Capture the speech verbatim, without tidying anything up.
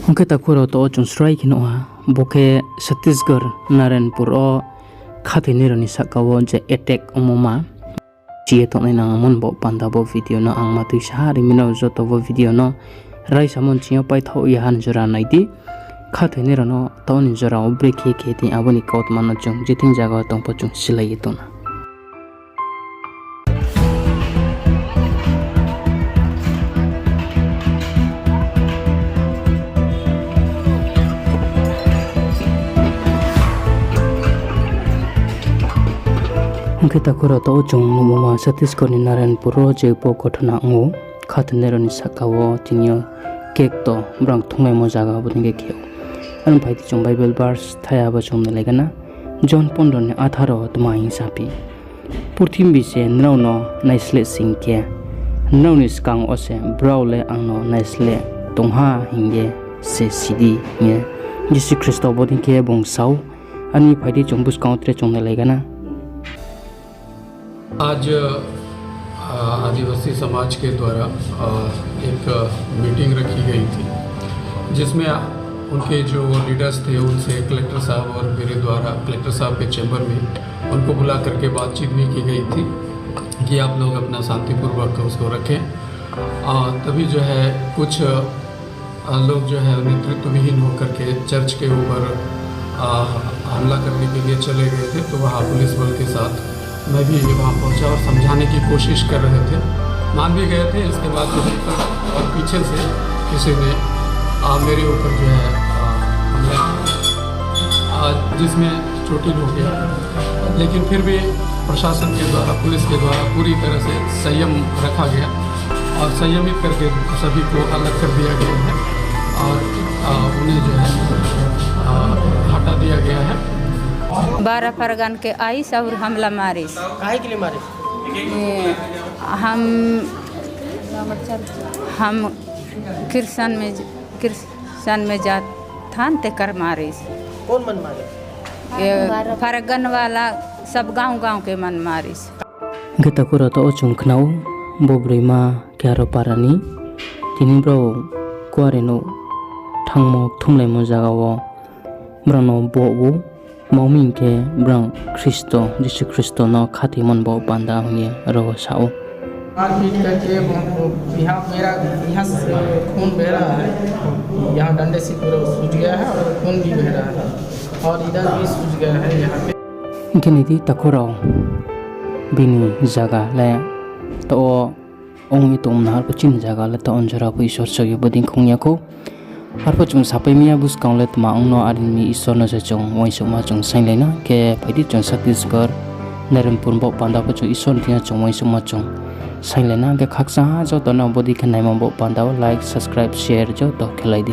Ong khe takhu rao, taoh wo chung srai khe nuh ha, bo khe Chhattisgarh Narayanpur wo khathoinai rao ni sahka wo je attack ongmo ma, chi ye tongnai nang amo ni baoh panda bo video no ang ma tuisa ha ri mi no joto bo video no raisamo ni ching yo paithaoh ye han jora nai di. Khathoinai rao no taoh ni jora wo brekhe khe thing abo ni kautma no chung je thing zaga wo tong pho chung silai ye tong na. Ong khe takhu rao, taoh wo chung nuhmo ma Chhattisgarh ni Narayanpur wo je bo ghotona ong ou, khathoinai rao ni sahka wo tini yo cake to brang thunglaimo zaga bo dei khe khe ou. Aro phai di chung Bible verse thaiha bo chung nai lai gana. John pondro ni atharo tma hing saphi? Purthimbi se nrao no naisleh sing khe, nrao ni skang wo se brao le ang no naisleh tong ha hing ye se si di, hing ye Jisu Khristo bo dei khe bung sa ou. Aro phai di chung buskang wo tre chung nai lai gana. आज, अ, आदिवासी समाज के द्वारा, अ, एक मीटिंग रखी गई थी, जिसमें उनके जो लीडर्स थे, उनसे कलेक्टर साहब और मेरे द्वारा कलेक्टर साहब के चैम्बर में उनको बुला करके बातचीत भी की गई थी कि आप लोग अपना शांतिपूर्वक उसको रखें। अ, तभी जो है कुछ अ, लोग जो है नेतृत्व विहीन होकर के चर्च के ऊपर, अ, हमला करने के लिए चले गए थे, तो वहाँ पुलिस बल के साथ मैं भी वहाँ पहुँचा और समझाने की कोशिश कर रहे थे। मान भी गए थे, इसके बाद जो है और पीछे से किसी ने, अ, मेरे ऊपर जो है, अ, हमला किया, अ, जिसमें चोटिल हो गया। लेकिन फिर भी प्रशासन के द्वारा, पुलिस के द्वारा पूरी तरह से संयम रखा गया और संयमित करके सभी को अलग कर दिया गया है और, अ, उन्हें जो है, अ, हटा दिया गया है। बारह परगन के आइस और हमला मारिस। काहे के लिए मारिस? ये हम, हम क्रिश्चियन में, क्रिश्चियन में जात थान तेकर मारिस। कौन मन मारे? ये परगन वाला सब गांव गांव के मन मारिस। Hing khe takhu rao, taoh wo chung khna ou, bo broima khe aro para ni, tini brao kuare no thangmo kthumlaimo zaga wo brao no boh ou, tma hing khe brao Khristo, Jisu Khristo no khathoimo ni baoh panda hing ye aro wo sa ou. मारपीट करके वो, वो यहाँ मेरा, यहाँ से खून बह रहा है, यहाँ डंडे से पूरा सूज गया है और खून भी बह रहा है और इधर भी सूज गया है यहाँ पे। Hing khe nai di takhu rao, bini zaga le taoh wo ong ye tongmo na, arphuh chini zaga le taoh wo jora pho Isor chouh ye bodei khong ya khou. Arphuh chung sapai mi ya buskang le tma ong no, are ni Isor no se chung uaingsouhma chung sainglai na, khe phai di chung Chhattisgarh, Narayanpur baoh panda pho chung Isor ni thing yo chung uaingsouhma chung sainglai na, khe khakchang ha joto no bodei khe naimo baoh panda wo like, subscribe, share joto khe lai di.